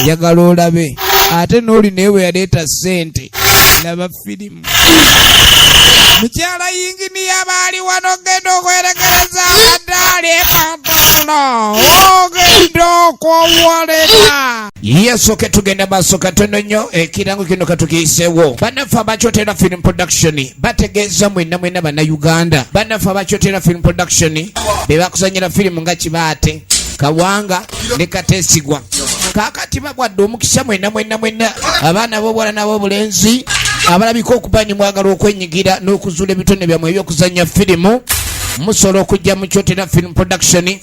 Njagala olabe ate n'oli naye bwe yaleeta ssente. Laba firimu. Mukyala yinginiya baali wano, genda okwerekereza abadde ali e Kampala, ogenda okwowolera. Yesoke tugenda maaso katono nnyo. Ekirango kino katukiyiseewo. Bannaffe abakyotera Film Production bategeeza mwenna mwenna Bannayuganda. Bannaffe abakyotera Film Production be bakuzanyira firimu nga Kibaate, Kawanga ne Kateesigwa. Kaakati babwadde omukisa mwenna mwenna mwenna abaana b'obuwala n'ab'obulenzi abalabika okuba ni mwagala okwenyigira n'okuzuula ebitone byammwe eby'okuzannya firimu, musobola okujja mu Kyotera Film Production,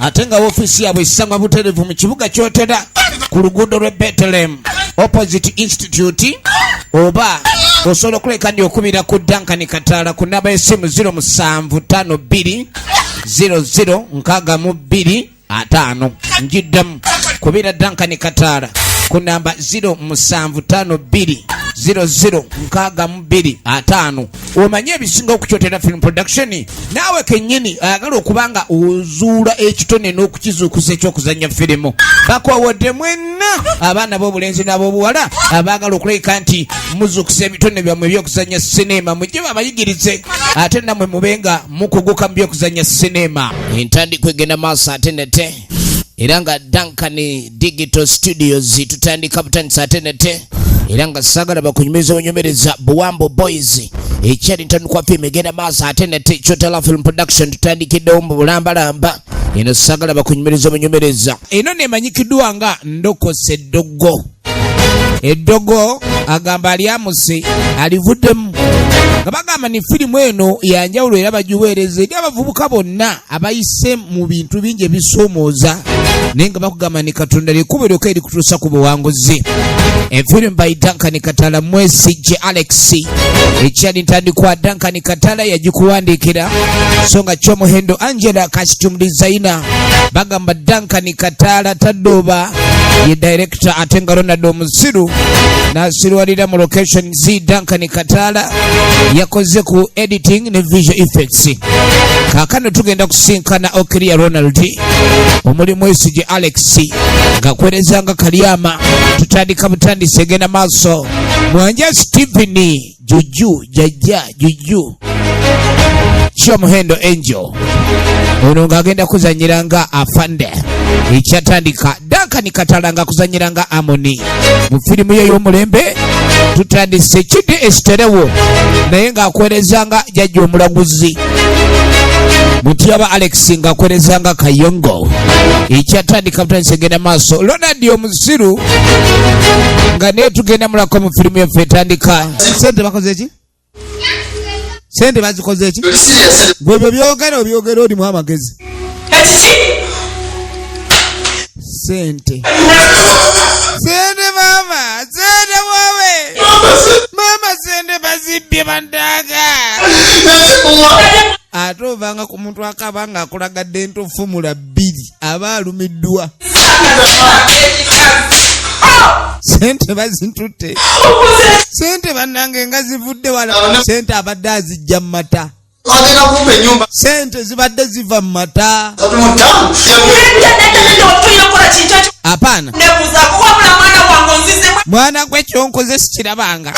ate nga ofiisi yaabwe esangwa buterevu mu kibuga Kyotera ku luguudo lw'e Bethlehem, opposite institute, oba osobola okuleka ndi okubira ku Duncan Kataala ku namba y'essimu 0752 00 62 5. Njiddamu, kubira Duncan Kataala ku namba 0752 00 62 5, omanye ebisinga okukyotera Film Production. Naawe kennyini ayagala okuba nga ozuula ekitone n'okukizuukusa ekyokuzannya firimu, bakoowodde mwenna abaana b'obulenzi n'ab'obuwala abaagala okulabika nti muzuukusa ebitone byammwe ebyokuzannya sinema, mujje babayigirize ate nammwe mube nga mukuguka mu byokuzannya sinema. Entandikwa egenda maaso ate nete, era nga Duncan Digital Studios tutandika butandisa ate nete, era nga saagala bakunyumiza obunyumiriza. Buwambo Boys ekyali ntandikwa firimu egenda maaso ate nete. Kyotala Film Production tutandikiddewo mu bulambalamba. Eno saagala bakunyumiriza obunyumiriza. Eno nemanyikiddwa nga Ndokose Eddogo. Eddogo agamba alyamuse alivuddemu, nga bagamba ni firimu eno yanjawulo era bagiweereza eri abavubuka bonna abayise mu bintu bingi ebisoomooza, naye nga bakugamba ni Katonda lyekkubo lyokka erikutuusa ku buwanguzi. Efirimu by Duncan Katala Mwesige Alex, ekyali ntandikwa Duncan Katala yagikuwandiikira, so nga Kyomuhendo Angela costume designer. Bagamba Duncan Katala tadooba ye director, ate nga Ronald omusiru n'asirwalira mu location z. Duncan Katala yakoze ku editing ne visual effects. Kaakano tugenda kusinkana Okiria Ronald, omulimu Esige Alex ng'akwereza nga Kalyama. Tutandika butandisi, egenda maaso. Mwanja Stephen Juju, Jajja Juju, Kyomuhendo Angel ono ng'agenda kuzanyira nga Afande. Ekyatandika Duncan Katala nga kuzanyira nga Amoni mu firimu ye ey'omulembe. Tutandise kidde esiterewo naye ng'akwereza nga Jajja Omulaguzi. Mutyaba Alex ng'akwereza nga Kayongo. Ekyatandika butandise, egenda maaso. Ronald omusiru nga naye tugenda mulako mu firimu yaffe etandika. Sente bakoze ki? Sente bazikoze ki? Gwe ebyo byogera, obyogera olimu amagezi. Sente, sente mama, sente wowe mama, sente bazibbye bandaga. Ate ovanga ku muntu akaba nga akulagadde entofumula bbiri, aba alumiddwa. Sente bazintutte, sente bannange nga zivudde wala. Sente abadde azijja mu mata. Agenda kumpa ennyumba. Sente zibadde ziva mu mata. 35. Apaana. Nebuzaako, wabula mwana wange onzizemu. Mwana gwe, kyonkoze sikirabanga.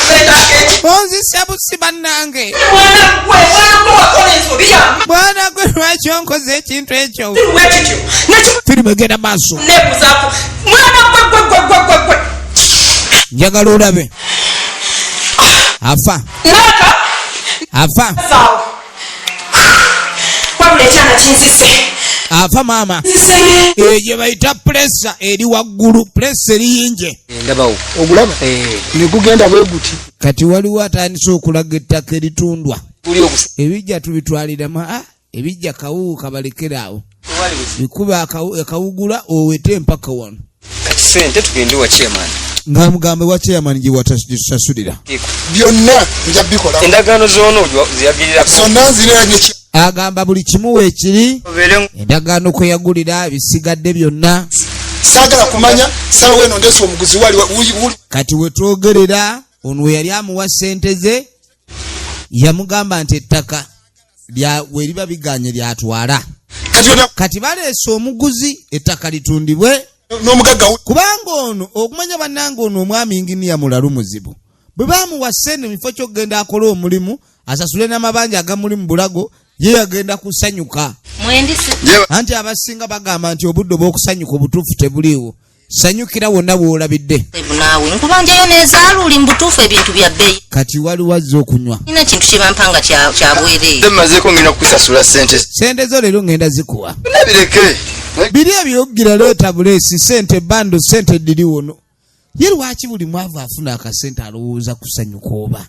Onzisa busi bannange. Mwana gwe, mwana gwe, wakola ensobi yama. Mwana gwe, lwaki onkoze ekintu ekyo? Bwekityo nekyo. Firimu egenda maaso. Nebuzaako, mwana gwe, gwe, gwe, gwe, gwe, gwe. Njagala olabe afa. Naka. Afa. Saawo, wabula ekyana kinzise. Afa maama. Nzise. Eyo gye bayita pressure eri waggulu, pressure eriyinje. Ndabawo. Ogulaba ne gugenda bwe guti. Kati waliwo atandise okulaga ettaka eritundwa. Guli ogusa. Ebijja tubitwaliramu a ebijja kawuwu kabalekere awo, bikuba akawugula owete empaka wano. Kati sente tugende wa chairman. Ng'amugamba wa chairman gye watasasulira. Byonna nja bikola. Endagaano zoono ziyagirirako. Zonna nzirina ne Agamba buli kimu weekiri. Obeere. Endagaano kwe yagulira, ebisigadde byonna. Saagala kumanya saawa eno ndeesa omuguzi wali wuli. Kati wetwogerera ono we yali amuwa ssente ze, yamugamba nti ettaka we liba biganye lyatwala. Kati yonna. Kati baleese omuguzi ettaka litundibwe. N'omugagga. Kubanga ono okumanya bannange, ono omwami inginiya mulalu muzibu. Bwe bamuwa ssente mu kifo ky'okugenda akole omulimu asasule n'amabanja agamuli mu bulago, ye yagenda kusanyuka. Mwendisi. Anti abasinga bagamba nti obudde obw'okusanyuka obutuufu tebuliiwo, sanyukira wonna bw'olabidde. Naawe nkubanjayo n'ezaaluuli mu butuufu ebintu bya bbeeyi. Kati waliwo azze okunywa. Nina kintu kye bampa nga kya bwereere. Mazeeko, ngenda kukusasula sente. Sente zo leero ngenda zikuwa. Nabireke. Biri ebyogira, leeta buleesi sente bando, sente diri wono. Ye lwaki buli mwavu afuna akasente alowooza kusanyuka? Oba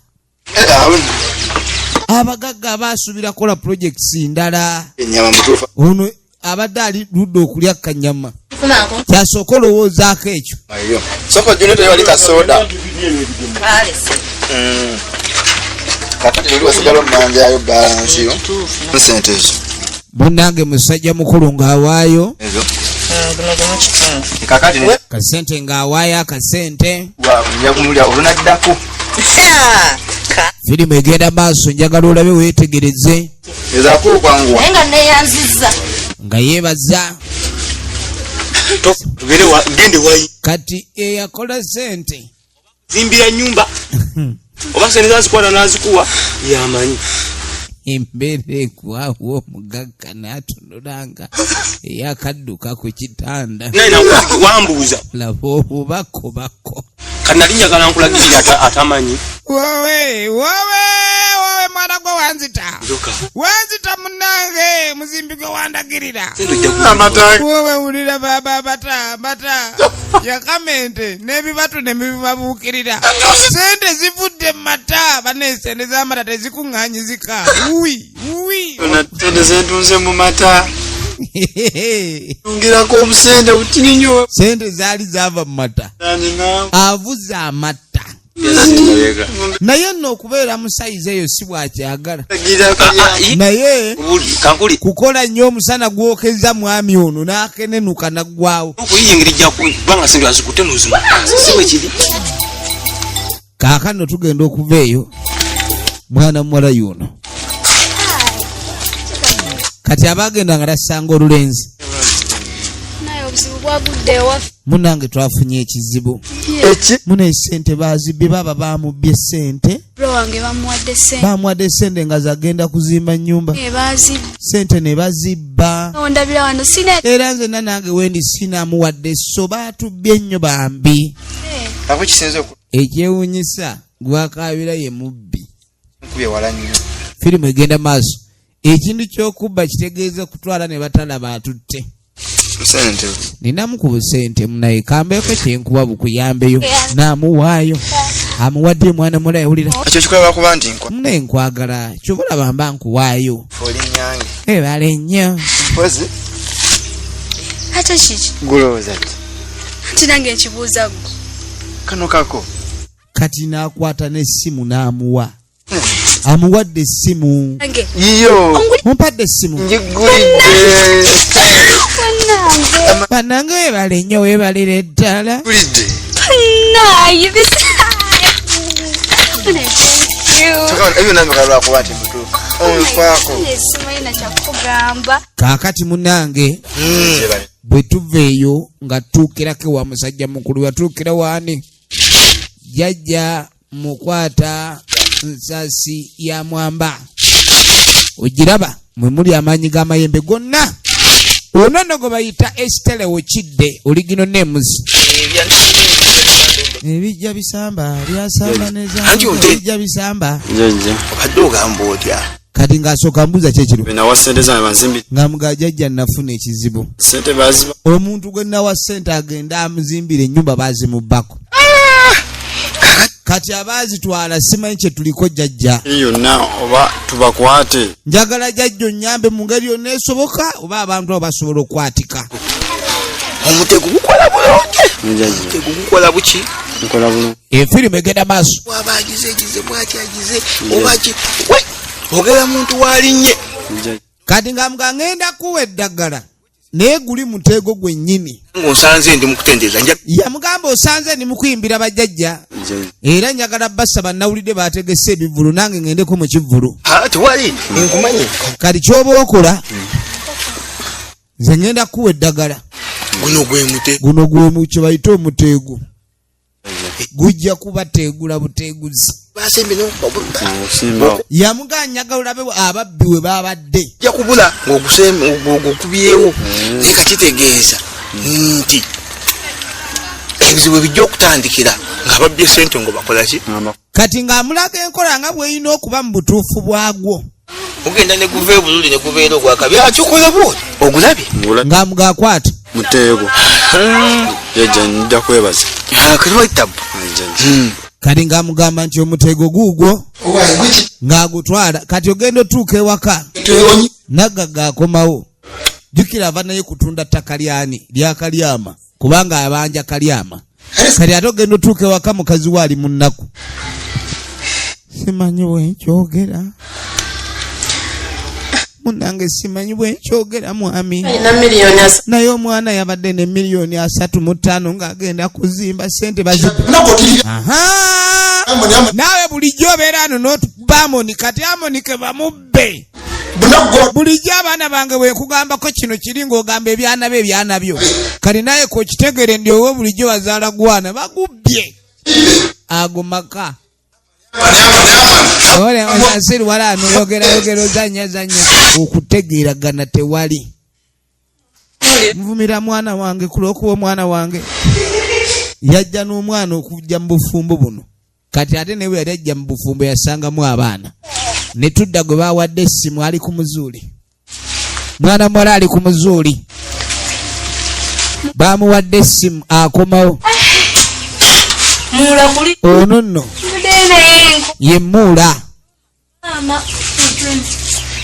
abagagga abaasuubira kukola projects ndala. Enyama mutuufu. Ono abadde ali ludda okulya kanyama. Kumanko. Kyasooka olowoozaako ekyo. Ayo soko juni wali kasoda. Kale. Kakati luli wasigala omumanjayo balance yo sente ezo. Munnange musajja mukulu ng'awaayo. Ezo. Guno gumu kitundu. Kakati Kasente ng'awaayo akasente. njakumulya olunaddako. Firimu egenda maaso, njagala olabe weetegereze. Ezakulu kwanguwa. Naye nga neeyanzizza. Nga yeebaza. Tugende gende wayi. Kati eyakola sente. Zimbira nyumba oba sente zazikwata nazikuwa yamanyi. Embeera ekwawo, omugagga n'atunulanga eyakadduka ku kitanda. Naye wambuuza. Laba obubakobako. Kati nali njagala nkulagirira atamanyi. Wowe wowe wowe, mwana gwe wanzita. Njoka. Wanzita munange, muzimbi gwe wandagirira. Sente ojja. Wowe wulira baba, bata bata yakamente n'ebibatu ne bibabuukirira, sente zivudde mu mata. Bane, sente z'amata tezikuŋŋaanyizika. Wi wi. Sente zentunze mu mata, ngirako obusente butini nnyo. Sente zaali zaava mu mata. Nina. Avuze amata, naye nno okubeera mu sayizi eyo si bwakyagala, naye Kankuli. kukola nnyo omusana gwokeza mwami ono n'akenenuka naggwawo. Okuyingira ejja kubanga sente azikutte nozima, si bwe kiri? Kaakano tugenda okuva eyo, mwana muwala yuno kati abagenda nga tasanga olulenzi. Naye obuzibu bwagudde ewaffe. Munange twafunye ekizibu. Eki? Muna esente bazibye, baba bamubbye sente. Bro wange bamuwadde sente. Bamuwadde sente nga zagenda kuzimba nyumba. Baazibye. Sente ne bazibba. Ondabira wano sina. Era nzenna nange wendi sinamuwadde, so baatubbye nnyo bambi. Ako kisinze. Ekyewuunyisa, gwakaabira ye mubbi. Okunkubye wala nnyo. Firimu egenda maaso. Ekintu ky'okubba kitegeeza kutwala ne batalaba atutte. Sente. Ninamu ku busente munaye, kambeeko kyenkuwa bukuyambeyo. Naamuwaayo, amuwadde mwana mula yawulira. Ekyo kikolebwa kuba nti nkwa. Munaye nkwagala, kyobalaba mba nkuwaayo. Oli nyange. Ebale nnyo. Mpozi. Ate kiki? Gulowooza ki? Nti nange nkibuuza ggwe. Kano kako. Kati n'akwata n'essimu n'amuwa, amuwadde essimu. Nange. Yiyo. Mumpadde essimu. Njigulidde. Bannange. Bannange webale nnyo, webalire ddala. Gulidde. Bannaye, this. Thank you. Ebyo nange kalwakuba nti mutuufu onfaako. Simanyi nakyakugamba. Kaakati munange, bwe tuva eyo nga tuukirako ewa musajja mukulu, yatuukira waani? Jjajja mukwata nsasi ya mwamba, ogiraba mwe muli amaanyi g'amayembe gonna. Ono nno gwe bayita Esiterewo Kidde, oligino names. Ebijja bisamba byasamba. Anti onte- Nezabijja bisamba. Jjajja. Obadde ogamba otya? Kati ng'asooka mbuuza kyekiro. Nawa sente zange banzimbi. Nga muga jjajja nafuna ekizibu. Sente baziba. Omuntu gwe nawa ssente agende amuzimbira ennyumba bazimubbako. Kati abaazitwala simanyi kye tuliko jjajja. Yonna oba tubakwate. Njagala jjajja onnyambe mu ngeri yonna esoboka, oba abantu abo basobola okwatika. Omutego gukola bulungi. Jjajja. Omutego gukola buki? Nkola bulungi. Efirimu egenda maaso. Waba agize egize bwaki agize oba ki we ogera muntu walinnye. Jjajja. Kati nga mga ŋŋenda kuwa eddagala, naye guli muteego gwennyini. Ng'onsanze ndi mukutendereza nja. Yamugamba osanze ndi mukuyimbira bajjajja. Jjajja. Era njagala basaba, nawulidde bategese ebivvulu, nange ŋŋendeko mu kivvulu. Ha, tewali nkumanyi. Kati kyoba okola, nze ŋŋenda kuwa eddagala. Guno gwe mute. Guno gwe kye bayita omuteego, gujja kubateegula buteeguzi. Basembye Ogusimba. Yamuganya olabe ababbi we babadde. Ja kubula ng'ogukubyewo, naye kakitegeeza nti ebizibu bijja okutandikira nga babbye sente ngo bakola ki? Kati ng'amulaga enkola nga bw'erina okuba mu butuufu bwagwo. Mugenda ne guva ebululi ne gubeera ogwakabi akikola bwoti ogulabye. Ng'amugakwata. Muteego. Jajja, nja kwebaza. Kati Jajja. Kati ng'amugamba nti omuteego guugwo, ng'agutwala. Kati ogenda otuuka ewaka, naggaga akomawo. Jjukira ava naye kutunda ttaka lyani? Lyakalyama, kubanga abanja Kalyama. Kati ate ogenda otuuka ewaka, mukazi we ali mu nnaku. Simanyi bwenkyogera, munange, simanyi bwenkyogera, mwami. Alina miliyoni 30. Naye omwana yabadde ne miliyoni 35 ng'agenda kuzimba, sente bazi. Aha! Naawe bulijjo obeera ano n'otukuba Amoni. Kati Amoni ke bamubbe. Bulijjo abaana bange bwekugambako kino kiri ng'ogamba ebyana bye, ebyana byo. Kati naye kokitegere ndi owe bulijjo wazaala gwana bagubbye ago maka. Nsiri wala ano yogerayogera, ozanyazanya, okutegeeragana tewali. Nvumira mwana wange ku lw'okuba omwana wange yajja n'omwana okujja mu bufumbo buno. Kati ate naye bwe yali ajja mu bufumbo yasangamu abaana. Ne tudda gwe bawadde essimu, ali ku muzuuli. Mwana muwala ali ku muzuuli, bamuwadde essimu, akomawo. Muula kuli. Ono nno ye Muula. Maama.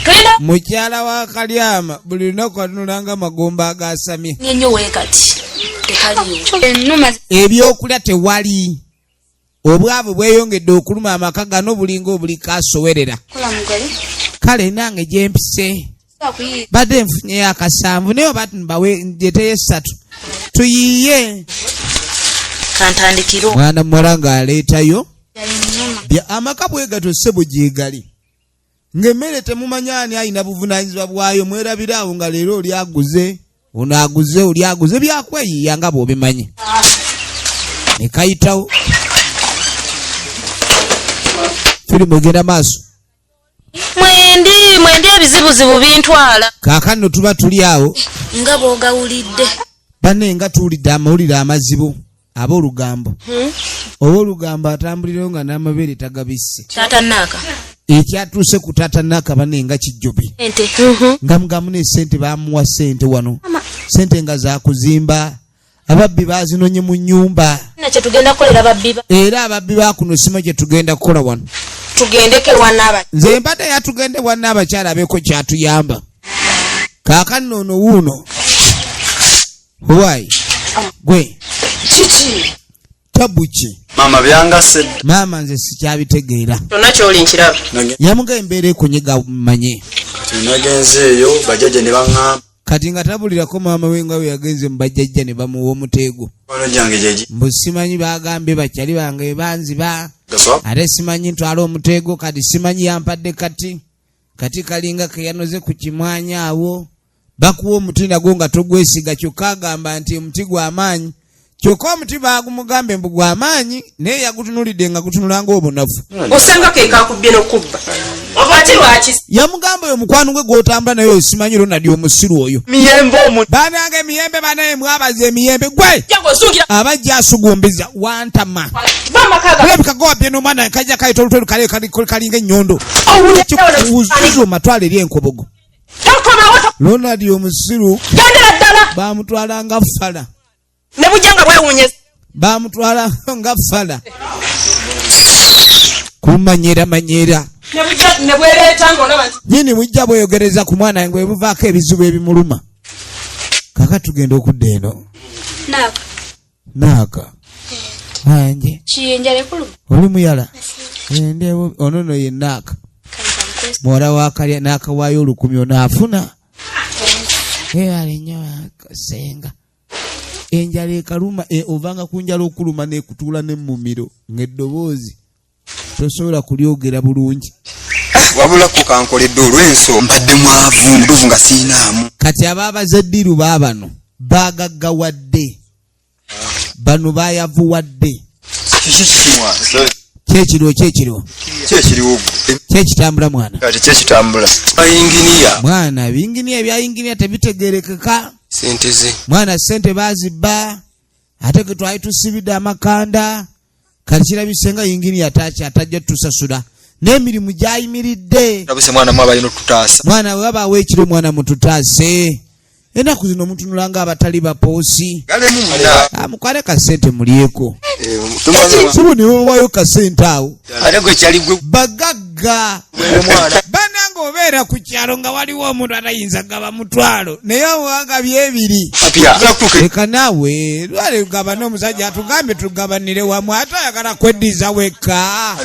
Tulina Mukyala wa Kalyama, buli lunaku atunulanga magomba agasamye. nnyo weekati. Tekaliiwo. Ennuma. Ebyokulya tewali, obwavu bweyongedde okuluma amaka gano, bulinga obuli kasowerera. Kola mugole. Kale nange gyempise. Akuyiye. Badde nfunyeyo akasanvu, naye oba mbawe njeteyo esatu tuyiye. Kantandikire. Mwana muwala ng'aleetayo Ennuma. bya amaka bwe gatyo, ssebo, gyegali ng'emmere temumanya ani alina buvunaanyizibwa bwayo. Mwerabira awo nga leero oli aguze, ono aguze, oli aguze, byakweyiiya nga bw'obimanyi. Ne kayitawo, firimu egenda maaso. Mwendi mwendi, ebizibuzibu bintwala. Kaakano tuba tuli awo. Nga bw'ogawulidde. Banne, nga tuwulidde amawulire amazibu, aboolugambo, owoolugambo atambulirayo nga n'amabeere tagabisse. Taata Naaka. Ekyatuuse ku taata Naaka, banne, nga kijjobi. Ente. Nga mugamu ne sente bamuwa sente wano, sente nga zakuzimba, ababbi bazinonye mu nyumba. Na kye tugenda kukolera babbi ba. Era ababbi bakuno sima kye tugenda kukola wano. Tugendeko ewa Naaba. Nze mbadde yatugende wanna abakyala abeeko kyatuyamba. Kaakano ono wuuno owaayi gwe. Kiki? Tabuki. Maama, byangase. Maama, nze sikyabitegeera. Kyonna kyoli nkiraba. Yamuga embeera ekunyega mmanye. Kati nagenzeeyo bajjajja ne baŋŋamba. Kati nga tabulirako maama we nga bwe yagenze mu bajjajja ne bamuwa omuteego. Mikwano gyange gyegi. Mbu simanyi bagambye bakyali bange banziba. Gaswa. Ate simanyi ntwala omuteego, kati simanyi yampadde kati kati kalinga keyanoze ku kimwanya awo. Bakuwa omuti nagwo nga togwesiga, kyokka agamba nti omuti gw'amaanyi, kyokka omuti baagumugambe mbu gw'amaanyi, naye yagutunulidde nga gutunula ng'obunafu. Osanga ke kakubbye n'okubba, ate lwaki? Yamugamba oyo mukwano gwe gw'otambula naye oyo, simanyi Ronald omusiru oyo. Miyembe omu. Banange, emiyembe, banaye mwabaza emiyembe gwe. Jangu osungira. Abajja asugumbiza wantama. Bamakaga. Kulabika gowabye n'omwana kajja kayita olutwe kale kalinga ennyondo kikuuza omatwala eri enkobogo. Tokomawo. Ronald omusiru. Gendera ddala. Bamutwala nga fala. Ne bujja nga bwewuunyeza. Bamutwala nga fala kumanyira manyira. Ne bujja ne bwereeta ng'olaba nti Nyini mujja bweyogereza ku mwana wange bwe buvaako ebizibu ebimuluma. Kaka tugenda okudda eno. Naaka. Naaka anje. Kiyenjala ekuluma. Oli muyala. Endewo ono no ye Naaka, muwala wa Kalya. N'akawaayo 1000 ono afuna nnyo senga enjala ekaluma ovanga ku njala okuluma nekutuula nemumiro ng'eddoboozi tosobola kulyogera bulungi. Wabula ko kankoledde olw'enso mbadde mwavu mutuufu nga siinaamu. Kati abaabaza eddiru baabano. Bagaggawadde bano, bayavuwadde. Kyekiriwo, kyekiriwo. Kyekiriwo. Kyekitambula mwana. Kati kyekitambula ayinginiya. Mwana, binginiya, ebyayinginiya tebitegerekeka. Sente ze. Mwana, sente bazibba, ate ke twali tusibidde amakanda. Kati kirabise nga yinginiya taki atajja tusasula n'emirimu gyayimiridde. Labise mwana, mwe abalina okututaasa. Mwana, we wabaawo ekiro, mwana, mututaase. Ennaku zino mutunula nga abatali bapoosi. Galemu muna. Mukwale kasente mulyeko. Tumanyi. Sibu ne bawayo kasente awo. Ate gwe kyali gwe. Bagagga. Mwana. Banange, obeera ku kyalo nga waliwo omuntu atayinza gaba 5,000, naye owanga byebiri. Apya. Leka naawe, lwali gabana. Omusajja atugambye tugabanire wamu, ate ayagala kweddiza wekka.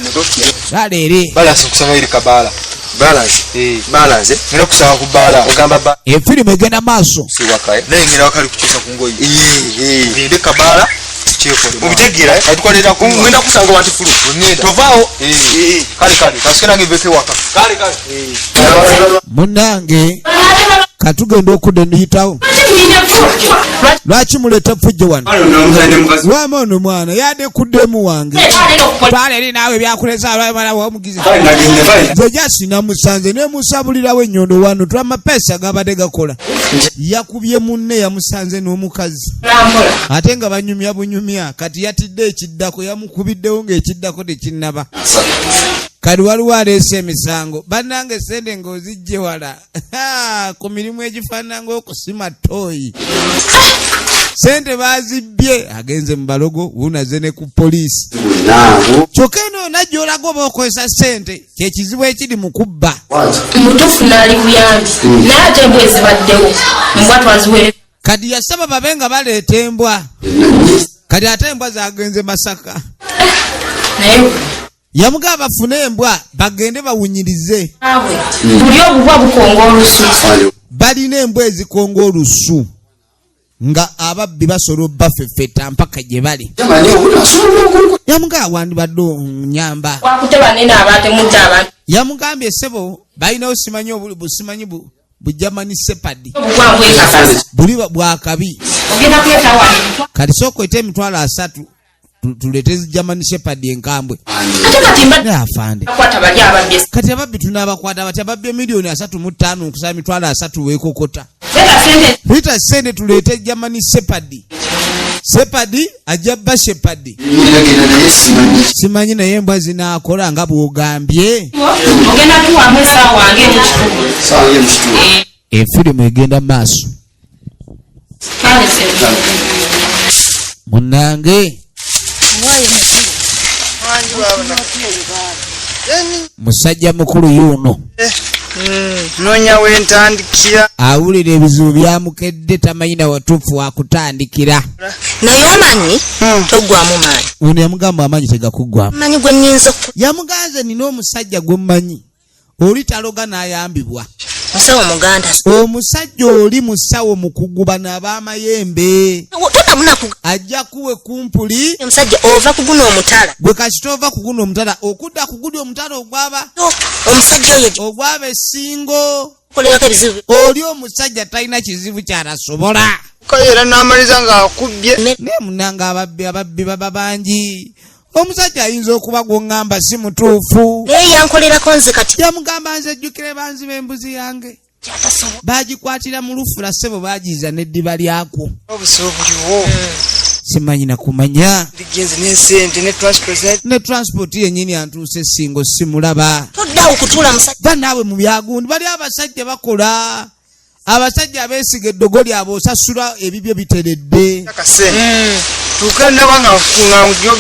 Lwaleere. Balance nkusaba eri kabaala. Balance. Balance. Ngenda kusaba ku baala. Ogamba ba. Efirimu egenda maaso. Si waka. Naye ngenda wakali kukyusa ku ngoye. Ngende kabaala. Kyekole. Mubitegeera atukolera ku ngenda kusanga wanti fulu. Ngenda. Tovaawo. Kale kale. Kasike nange nveko ewaka. Kale kale. Munange, katugenda okudda niyitawo. Lwaki muleeta fujjo wano? Wama ono mwana yadde kuddemu wange, twala eri naawe byakulesa mwana wamugize. Nze jasi namusanze nemusabulirawo ennyondo wano, twamapeesa gabadde gakola. Yakubye munne, yamusanze n'omukazi ate nga banyumya bunyumya. Kati yatidde ekiddako, yamukubiddewo ng'ekiddako tekinnaba. Kati waliwo aleese emisango. Bannange, sente ng'ozijje wala ku mirimu egifaanana ng'okusima toyi, sente bazibbye, agenze mu balogo, wunaze ne ku poliisi. Kyokka eno najja olaga oba okozesa sente, kyekizibu ekiri mu kubba. Mutuufu, naali buyambi, naye ate embwa ezibaddewo, embwa twaziwere. Kati yasaba babe nga baleeta embwa, kati ate embwa zagenze Masaka. Naye Yamugamba bafune embwa bagende bawunyirize. Abwe buli obubwa bukonga olusu. Balina embwa ezikonga olusu nga ababbi basobola obbafefeta mpaka gye bali. Yamugamba wandibadde onyamba. Wakute banene abatemudde abantu. Yamugambye, ssebo, balinawo simanyi obuli busimanyi bu German Shepherd. Obubwa bwekakasa. Buli bwakabi. Ogenda kuleeta wano. Kati sooka oyite 30,000, tuleete zi German Shepherd enkambwe. Ate kati mba Naye afande, kwata bali ababbye. Kati ababbi tunaabakwata batya? Ababbi 35 miliyoni, nkusaba 30,000 weekokota. Leta sente. Leta sente tuleete German Shepherd. Shepherd ajja bba Shepherd. Simanyi naye embwa zinaakola nga bw'ogambye. Ogenda tuwamu esaawa ng'emu kitundu. Efirimu egenda maaso. Kale sente. Munange, musajja mukulu yuno. Noonya wentandikira. Awulira ebizibu byamukedde, tamanyi na watuufu wakutandikira. Naye omanyi toggwamu maanyi. Ono yamugamba amaanyi tegakuggwamu. Manyi gwe nnyinza oku Yamuganze, nina omusajja gwe mmanyi, oli taloga n'ayambibwa. Musawo muganda. Omusajja oli musawo mukugu, bano ab'amayembe. Tonamunaku. Ajja kuwe kumpuli. Omusajja ova ku guno omutala. Gwe kasita ova ku guno omutala okudda ku guli omutala ogwaba Omusajja oyo ogwaba essingo. Kolerako ebizibu. Oli omusajja talina kizibu kyatasobola. Kale era n'amaliza ng'akubbye. Naye munanga, ababbi baba bangi. Omusajja ayinza okuba gwoŋŋamba si mutuufu. Naye yankolerako nze kati. Yamugamba, nze jjukire banziba embuzi yange, bagikwatira mu lufula, ssebo, bagiza n'eddiba lyakwo. Obuzibu buliwo. Simanyi nakumanya. Ligenze n'esente ne transport. Ne transport yennyini antuuse essingo simulaba. Toddawo kutuula musajja. Va naawe mu byagundi, bali abasajja bakola, abasajja abeesiga eddogo lyabwe, osasula ebibyo biteredde. Akasente tuuke ndaba nga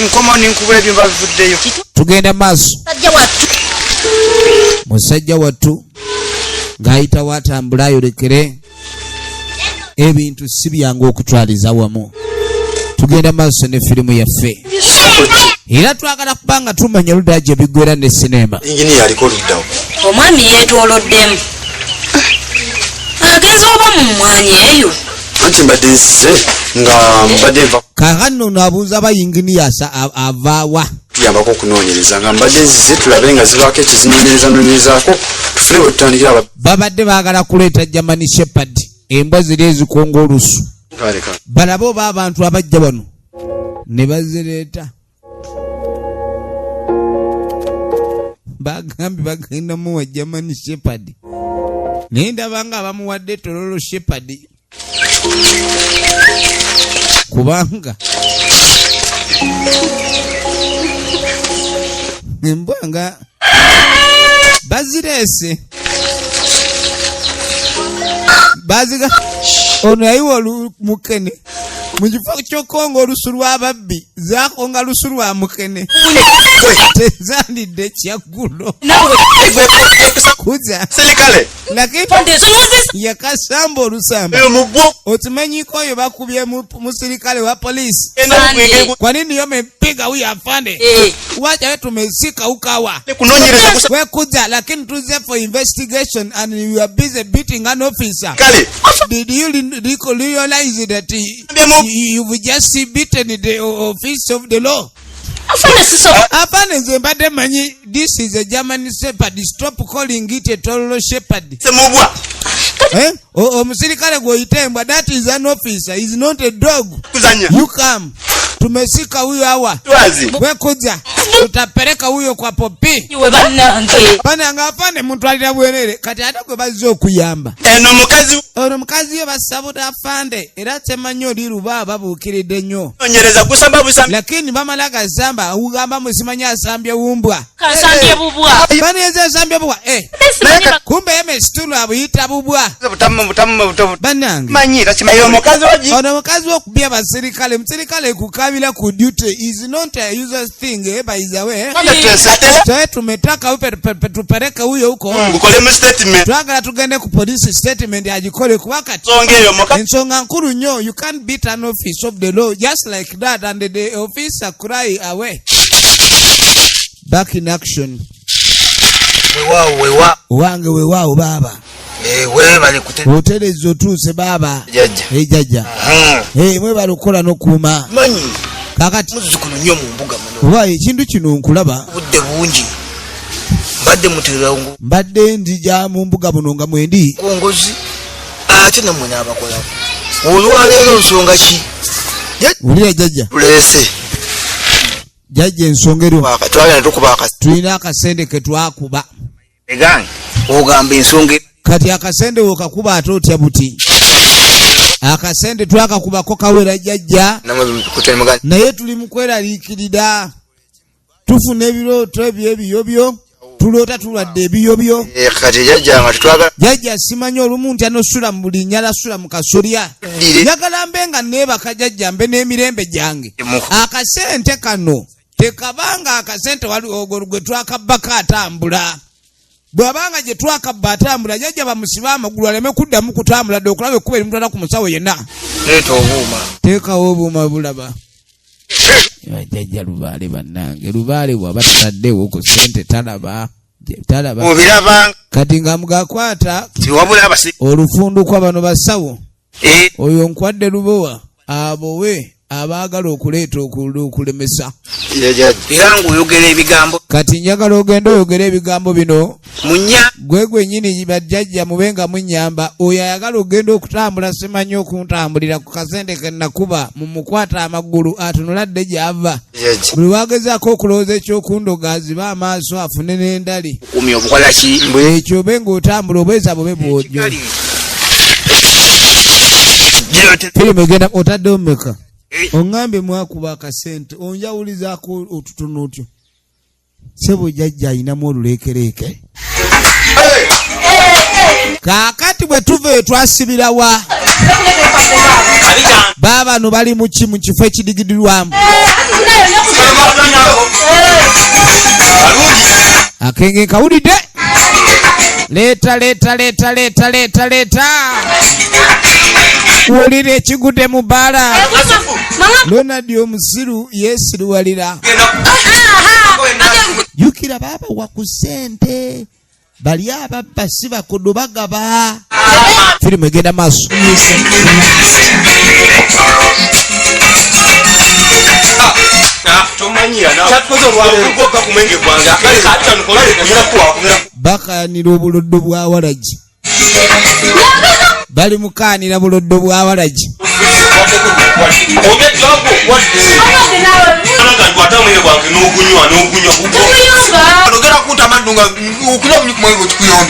nkomawo nenkubula ebyumba bivuddeyo. Tugenda maaso. Musajja wattu. Musajja wattu ng'ayitawo atambula ayolekere ebintu si byangu okutwaliza wamu. Tugenda maaso ne firimu yaffe, era twagala kuba nga tumanya oludda gye biggwera ne sinema. Inginiya aliko oluddawo. Omwami yeetooloddemu, agenza oba mu mmwanyi eyo. Anti mbadde nzize nga mbadde nva Kaakati ono abuuza ba yinginiya avaawa. Tuyambako okunoonyereza nga mbadde nzize tulabe nga zibaako ekizinoonyereza noonyerezaako tufune bwe tutandikira Babadde baagala kuleeta German Shepherd, embwa ziri ezikonga olusu. Balabe oba abantu abajja wano ne bazireeta. Bagambye bagenda muwa German Shepherd, naye ndaba nga bamuwadde Tololo Shepherd, kubanga embwa nga bazireese baziga. Ono yayiwa mukene mu kifo ky'okonga olusu lw'ababbi, zakonga lusu lwa mukene, tezandidde kyaggulo kuza. Lakini yakasamba olusamba, otumanyiko oyo bakubye musirikale wa polisi. Kwa nini yomepiga huyu afande? Wacha we tumesika ukawa wekuja, lakini tuze for investigation and you are busy beating an officer. Did you realize that you've just beaten the office of the law? Afande, nze mbadde manyi this is a German Shepherd. Stop calling it a Tololo Shepherd. Eh? Omusirikale gwoyita embwa, that is an officer, is not a dog. You come, tumesika huyo hawa wekuja, tutapeleka huyo kwa popi. Banange, afande mutwalira bwerere. Kati ate gwe bazze okuyamba ono mukazi yo basabuta afande, era temanyi oli luba babuukiridde nnyo, lakini bamala gasamba ugamba musimanyi asambye wumbwa baneza asambye bubwa, kumbe emesitulu abuyita bubwa. Banange, ono mukazi wokubya basirikale, musirikale kukabila ku duty is not a useless thing, by the way. Tumetaka tupeleke huyo huko, twagala tugende ku police statement agikole, kuba kati ensonga nkulu nnyo. You can't beat an office of the law just like that and the officer cry away. Back in action. Wange weewaawo baaba, otereza otuuse baaba. Jjajja mwebale okukola n'okuuma. Kakati muzzukulu nnyo mu mbuga muno. Oba ekintu kino nkulaba. Obudde bungi mbadde muterango. Mbadde nzija mu mbuga muno nga mwendi. Kongozi ate nammwe n'abakolako olwaleero nsonga ki? Wulira jjajja. Tuleese. Jjajja, ensonga eriwo. Twagenda tukuba akasente. Tulina akasente ke twakuba. Egange ogamba ensonga. Kati akasente wokakuba ate otya buti? Akasente twakakubako kawera jjajja, naye tuli mu kweraliikirira, tufuna ebirooto ebyo ebiyobyo, tuloota tulwadde ebiyobyo. Kati jjajja nga tetwagala. Jjajja, simanyi olumu ntya nosula mu buli nyala sula mu kasolya. Njagala mbe nga neebaka jjajja, mbe n'emirembe gyange. Akasente kano tekabanga akasente wali ogwo gwe twakabbako atambula. Bw'abanga gye twakabba atambula, jjajja bamusibe amagulu aleme kuddamu kutambula dde okulaba ekkuba erimutwala ku musawo yenna. Leeta obuuma. Teekawo obuuma bulaba. Jjajja Lubaale, bannange, Lubaale bw'aba tataddewo ku ssente talaba talaba. Obiraba. Kati nga mugakwata Tiwabula abasi. olufundukwa bano basawo, oyo nkwadde lubowa abowe abaagala okuleeta okulemesa. Era ng'oyogera ebigambo. Kati njagala ogende oyogere ebigambo bino. Munya. Gwe gwennyini, bajjajja mube nga munnyamba, oyo ayagala okugenda okutambula simanyi okuntambulira ku kasente ke nakuba, mumukwata amagulu atunula dde gy'ava. Buli wagezaako okulowooza ekyokundoga azibe amaaso afune n'endali. Kumi obukola ki? Ekyo obe ng'otambula obweza bube bwojjo. Firimu egenda otaddewo mmeka? Oŋŋambye mwakuba akasente, onjawulizaako otutono otyo. Sebo jjajja ayinamu oluleekereeke. Kaakati bwe tuva eyo twasibirawa? Baabano bali muki mu kifo ekidigidirwamu akenge kawulidde. Leeta leeta leeta leeta leeta leeta, wulira ekigudde mu bbaala. Lonadi omusiru yeesiruwalira. Jjukira baabawa ku ssente, bali ababba si bakodo bagaba. Firimu egenda maaso. Tomanyira kumwenge gwange. Bakayanira obuloddo bwa walagi. Bali mukaanira buloddo bwa walagi.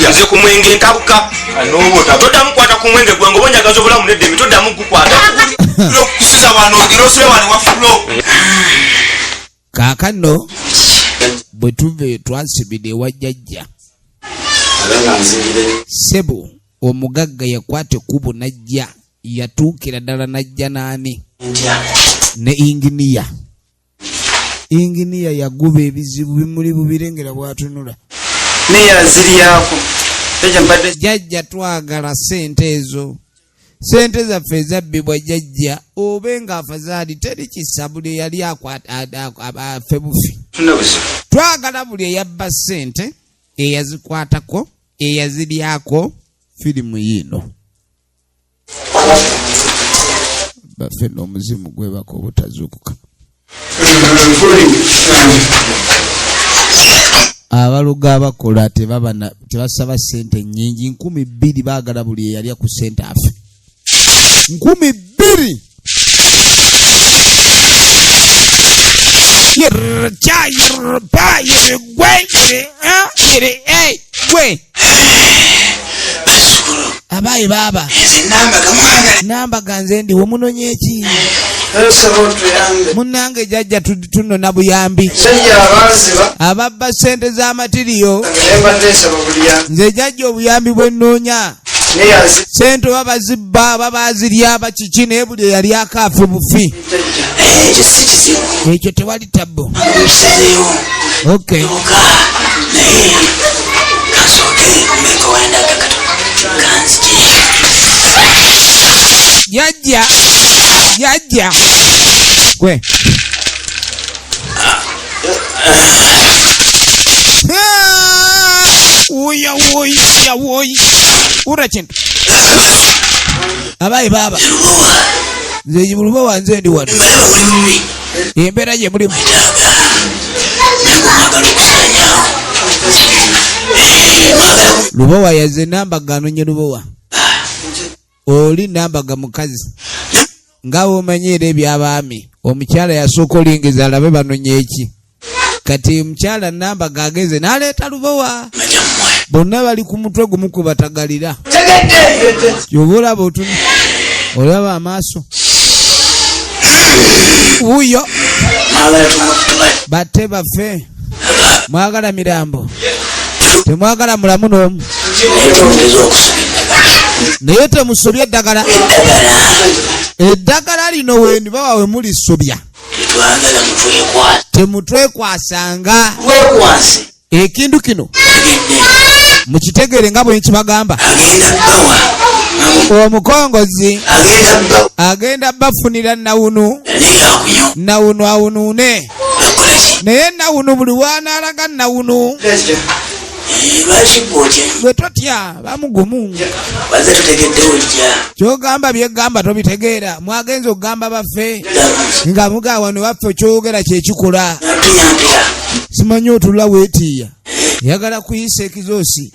Nze ku mwenge ntabuka, toddamu kwata ku mwenge gwange oba onjagaza obulamu neddemi, toddamu gukwata kusiza wano ogera osule wano wafulo. Kaakano bwe tuva eyo twasibira ewa jjajja. Ssebo omugagga yakwata ekkubo n'ajja, yatuukira ddala n'ajja n'ani ne inginiya. Inginiya yaguba ebizibu bimuli bubirengera bw'atunula. Jjajja twagala ssente ezo, ssente zaffe ezabbibwa jjajja, obe nga afazaali teri kisa buli eyali afe bufi. Twagala buli eyabba ssente, eyazikwatako, eyaziryako. Firimu yiino baffe n'omuzimu gwebaka obutazuukuka. Abalogo abakola tebasaba ssente nnyingi, 2000 baagala buli eyalya ku ssente afe. 2000. Yirca, yirpa, yirgwe, yiri, yiri, e, gwe. Abayi baaba. Nambaga nze ndiwo munonye ki? Munnange jjajja tunona buyambi. Ababba ssente z'amatiriyo. Nze jjajja obuyambi bwe nnoonya. Ssente oba bazibba, oba bazirya, bakiki, naye buli eyali akaafe bufi. Ekyo tewali tabbu. Okay. Jjajja, jjajja. Gwe. Wuya, wuya, wuya. Wura kintu. Abayi baaba. Nze buluba wanze ndi wano. Embeera gye mulimu. Lubowa yazze Nambaga anonye Lubowa. Oli Nambaga mukazi. Nga bw'omanyi era eby'abaami, omukyala yasooka olingiza alabe banonye eki. Kati omukyala Nambaga ageze n'aleeta Lubowa. Bonna bali ku mutwe gumu kwe batagalira. Ky'oba olaba otunu, olaba amaaso. Wuuyo. Batte baffe. Mwagala mirambo. Temwagala mulamu n'omu. Naye temusobya eddagala. Eddagala lino wendi bawa we mulisobya. Temutwekwasanga. Ekintu kino mukitegere nga bwe nkibagamba. Omukongozi agenda bafunira nawunu, nawunu awunuune. Naye nawunu buli w'anaalaga nawunu. Gwe totya, bamugumu. Ky'ogamba byegamba tobitegeera. Mwagenze okugamba baffe nga mugaa wano baffe ky'oyogera kye kikola. Simanyi otula weetiiya. Yagala kuyisa ekizoosi.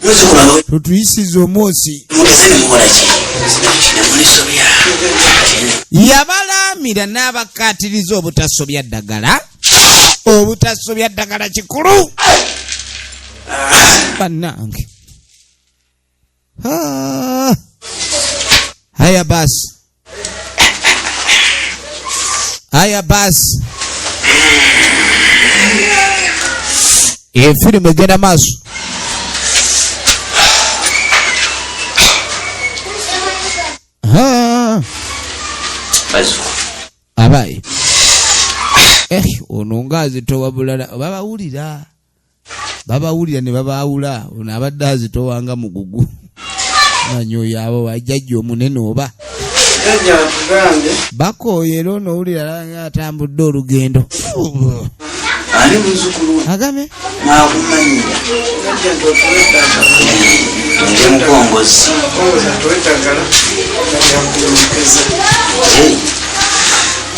Tutuyisiza omwosi. Yabalaamira n'abakkaatiriza obutasobya ddagala. Obutasobya ddagala kikulu. Bannange. Haya basi. Haya basi. Efirimu egenda maaso. Abaye. Ono ng'azitowa bulala. Babawulira. Babawulira ne babaawula. Ono abadde azitowanga mugugu. Manyi oyo abo bajjajja omunene oba. Bakooye era ono owulira nga atambudde olugendo. Ani muzzukulu? Agame? Mwakumanyira. Ndi mukongozi.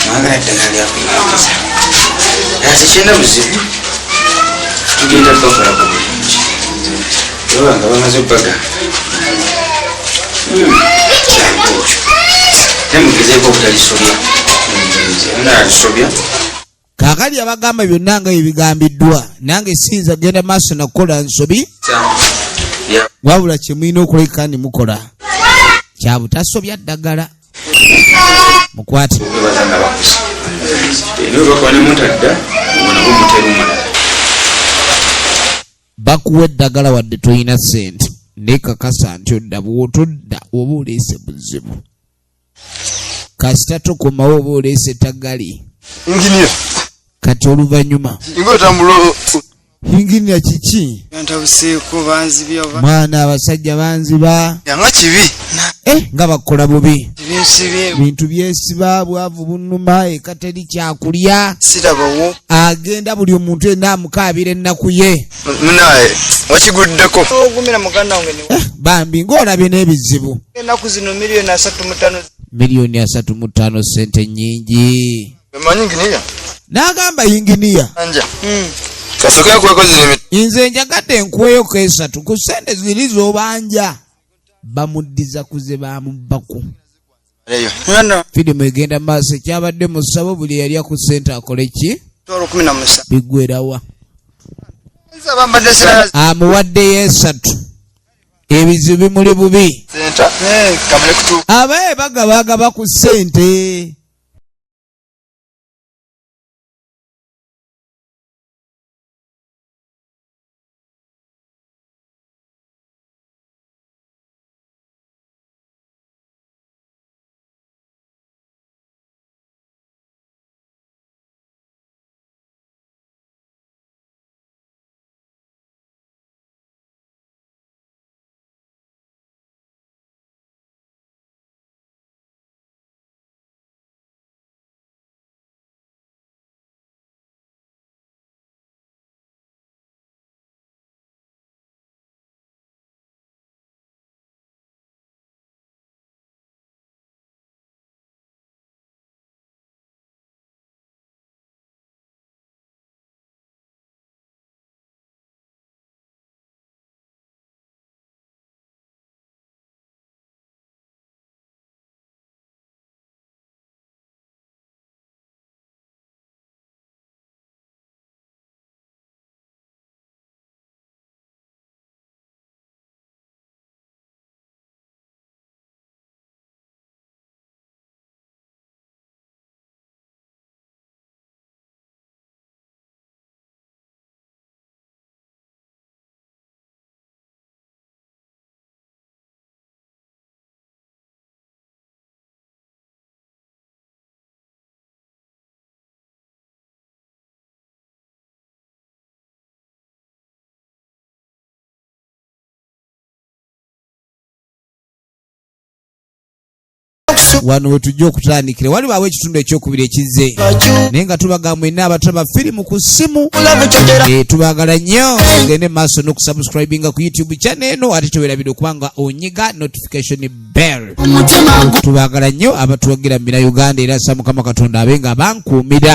Mwagala ddagala lya kuyingiza. Tekirina buzibu. Tugenda bakolako bulungi. Baba nga bamaze obbaga. Ate mugezeeko obutalisobya. Nalisobya. Kaakati abagamba byonna nga ebigambiddwa, nange siyinza kugenda maaso nakukola nsobi, wabula kye mulina okuleka ni mukola kya butasobya ddagala. Mukwate. Okwebaza nga bakuze. Naye obakuba ne mutadda, obwo nabwo mutera omulala. Bakuwa eddagala wadde tolina ssente, naye kakasa nti odda. Bw'otodda oba oleese buzibu. Kasita tokomawo oba oleese tagali. Engineer. Kati oluvannyuma Ingo otambula. Yinginiya kiki? Ntabuseeko, banzibye oba. Mwana, abasajja banziba. Yanga kibi. Eh, nga bakola bubi. Binsibye. Bintu byesiba, bwavu bunnuma, eka teri kyakulya. Sirabawo. Agenda buli omuntu yenna amukaabira ennaku ye. Munaye wakiguddeko. Ogumira muganda wange ni. Eh, bambi ng'olabye n'ebizibu. Ennaku zino 35 miliyoni. 35 miliyoni sente nnyingi. Manyi engineer. N'agamba yinginiya. Anja. Kasooke kwekozesa emi. Nze njagadde nkuweyo esatu ku sente ziri z'obanja. Bamuddiza ku ze bamubbako. Eyo. Mwana. Firimu egenda maaso. Ekyabadde mu ssabo, buli yalya ku sente akole ki? 17,000. Biggwerawa? Bambadde sira. Amuwaddeyo esatu, ebizibu bimuli bubi. Senta. Kamale kutu. Abaye bagabagaba ku ssente. Wano we tujja okutandikira, walibaawo ekitundu ekyokubiri ekizze, naye nga tubaga mwenna abatulaba firimu ku ssimu. Tubaagala nnyo. Gende maaso n'okusubscribinga ku YouTube channel eno, ate tewerabire okuba nga onyiga notification bell. Tubaagala nnyo abatuwagira Mina Uganda, era sa Mukama Katonda abe nga bankuumira.